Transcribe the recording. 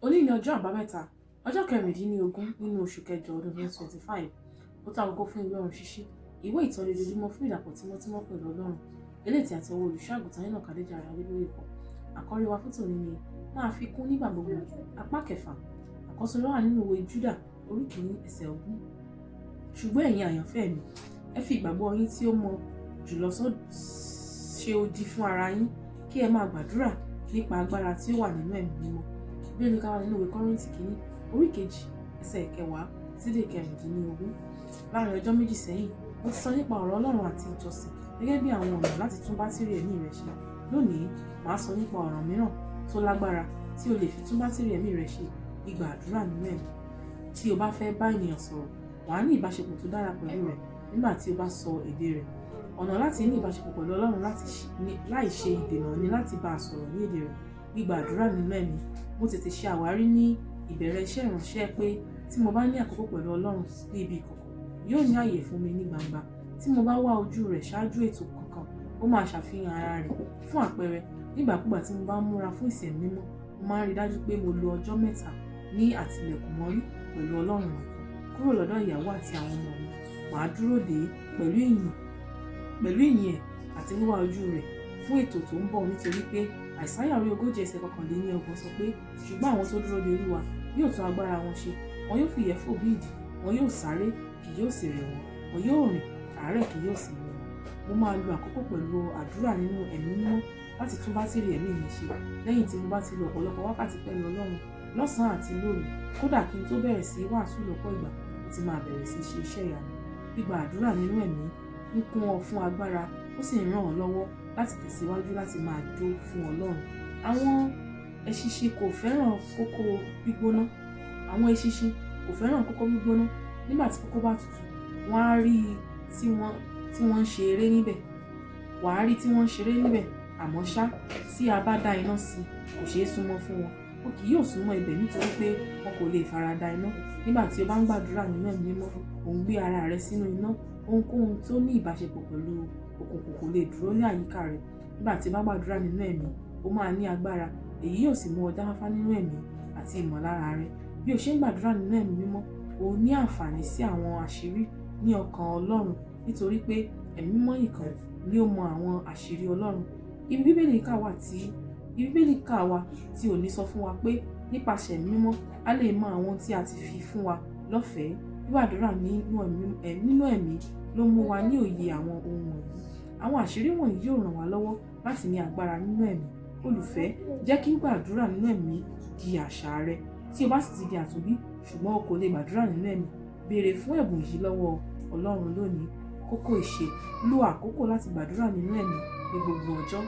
Òní ni ọjọ́ Àbámẹ́ta, ọjọ́ 16 nínú oṣù kẹjọ ọdún 2025. Ó tó àkókò fún ìwé ọ̀run ṣíṣí, ìwé ìtọ́ni ojoojúmọ́ fún ìdàpọ̀ tímọ́tímọ́ pẹ̀lú Ọlọ́run. Eléyìí tí àti ọwọ́ Olùṣọ́-àgùntàn Enoch Adéjàre Adébóyè kọ. Àkọ́rí wa fún tòní ni máa fi kún nígbà gbogbo. Apá kẹfà. Àkọ́sọ rẹ̀ wà nínú ìwé Júdà orí 1 ẹsẹ̀ 20. Ṣùgbọ́n ẹ̀yin àyànfẹ́ mi, ẹ fi ìgbàgbọ́ yín tí ó mọ́ jùlọ ṣe odi fún ara yín, kí ẹ máa gbàdúrà nípa agbára tí ó wà nínú Ẹ̀mí Mímọ́. Bíbélì ká wà nínú ìwé Kọ́ríńtì kìíní orí 2 ẹsẹ̀ 10 títí dé 16. Láàárín ọjọ́ méjì sẹ́yìn, mo ti sọ nípa ọ̀rọ̀ Ọlọ́run àti ìjọsìn gẹ́gẹ́ bí àwọn ọ̀nà láti tún bátìrì ẹ̀mí rẹ ṣe. Lónìí, màá sọ nípa ọ̀ràn mìíràn tó lágbára tí o lè fi tún bátìrì ẹ̀mí rẹ ṣe: gbígba àdúrà nínú ẹ̀mí. Tí o bá fẹ́ bá ènìyàn sọ̀rọ̀, wà á ní ìbáṣepọ̀ tó dára pẹ̀lú rẹ̀ nígbà tí o bá sọ èdè rẹ̀. Ọ̀nà láti ní ìbáṣepọ̀ pẹ̀lú Ọlọ́run láì ṣe ìdènà ni láti bá a sọ̀rọ̀ ní èdè rẹ̀. Gbígba àdúrà nínú ẹ̀mí. Mo tètè ṣe àwárí ní ìbẹ̀rẹ̀ iṣẹ́ ìránṣẹ́ pé tí mo bá ní àkókò pẹ̀lú Ọlọ́run ní ibi ìkọ̀kọ̀, yóò ní ààyè fún mi ní gbangba. Tí mo bá wá ojú rẹ̀ ṣáájú ètò kankan, ó máa ṣàfihàn ara rẹ̀. Fún àpẹẹrẹ, nígbàkúgbà tí mo bá ń múra fún ìsìn mímọ́, mo máa ń rí dájú pé mo lo ọjọ́ 3 ní àtilẹ̀kùnmọ́rí pẹ̀lú Ọlọ́run nìkan, kúrò lọ́dọ̀ ìyàwó àti àwọn ọmọ mi. Màá dúró dè é pẹ̀lú ìyìn ẹ̀ àti wíwá ojú rẹ̀ fún ètò tó ń bọ̀, nítorí pé Àìsáyà orí 40 ẹsẹ̀ 31 sọ pé, ṣùgbọ́n àwọn tó dúró de Olúwa yóò tún agbára wọn ṣe, wọn yóò fìyẹ́ fò bí idì, wọn yóò sáré, kì yóò sì rẹ̀ wọ́n, wọn yóò rìn, àárẹ̀ kì yóò sì mú wọn. Mo máa lo àkókò pẹ̀lú àdúrà nínú Ẹ̀mí Mímọ́ láti tún bátìrì ẹ̀mí mi ṣe. Lẹ́yìn tí mo bá ti lo ọ̀pọ̀lọpọ̀ wákàtí pẹ̀lú Ọlọ́run lọ́sàn-án àti lóru, kódà kí n tó bẹ̀rẹ̀ sí wàásù lọ́pọ̀ ìgbà, mo ti máa bẹ̀rẹ̀ sí ṣe iṣẹ́ ìyanu. Gbígba àdúrà nínú ẹ̀mí ń kún ọ fún agbára, ó sì ń ràn ọ́ lọ́wọ́ láti tẹ̀síwájú láti máa jó fún Ọlọ́run. Àwọn eṣinṣin kò fẹ́ràn kókó gbígbóná. Àwọn eṣinṣin kò fẹ́ràn kókó gbígbóná. Nígbà tí kókó bá tutù, wọ́n á rí tí wọ́n ń ṣe eré níbẹ̀. Wà á rí tí wọ́n ń ṣeré níbẹ̀. Àmọ́ ṣá, tí a bá dá iná sí, kò ṣe é súnmọ́ fún wọn. Wọn kì yóò súnmọ́ ibẹ̀ nítorí pé wọn kò lè farada iná. Nígbà tí o bá ń gbàdúrà nínú Ẹ̀mí Mímọ́, ò ń gbé ara rẹ sínú iná. Ohunkóhun tó ní ìbáṣepọ̀ pẹ̀lú òkùnkùn kò lè dúró ní àyíká rẹ. Nígbà tí o bá gbàdúrà nínú ẹ̀mí, o máa ní agbára, èyí yóò sì mú ọ jáfáfá nínú ẹ̀mí àti ìmọ̀lára rẹ. Bí o ṣe ń gbàdúrà nínú Ẹ̀mí Mímọ́, o ní àǹfààní sí àwọn àṣírí ní ọkàn Ọlọ́run, nítorí pé Ẹ̀mí Mímọ́ nìkan ni ó mọ àwọn àṣírí Ọlọ́run. Ibi Bíbélì kà wá tí òní sọ fún wa pé nípasẹ̀ Ẹ̀mí Mímọ́, a lè mọ àwọn tí a ti fi fún wa lọ́fẹ̀ẹ́. Gbígbàdúrà nínú ẹ̀mí ló mú wa ní òye àwọn ohun wọ̀nyí. Àwọn àṣírí wọ̀nyí yóò ràn wá lọ́wọ́ láti ní agbára nínú ẹ̀mí. Olùfẹ́, jẹ́ kí gbàdúrà nínú ẹ̀mí di àṣà rẹ. Tí o bá sì ti di àtúnbí, ṣùgbọ́n o kò lè gbàdúrà nínú ẹ̀mí, béèrè fún ẹ̀bùn yìí lọ́wọ́ Ọlọ́run lónìí. Kókó ìṣe: lo àkókò láti gbàdúrà nínú ẹ̀mí ní gbogbo ọjọ́.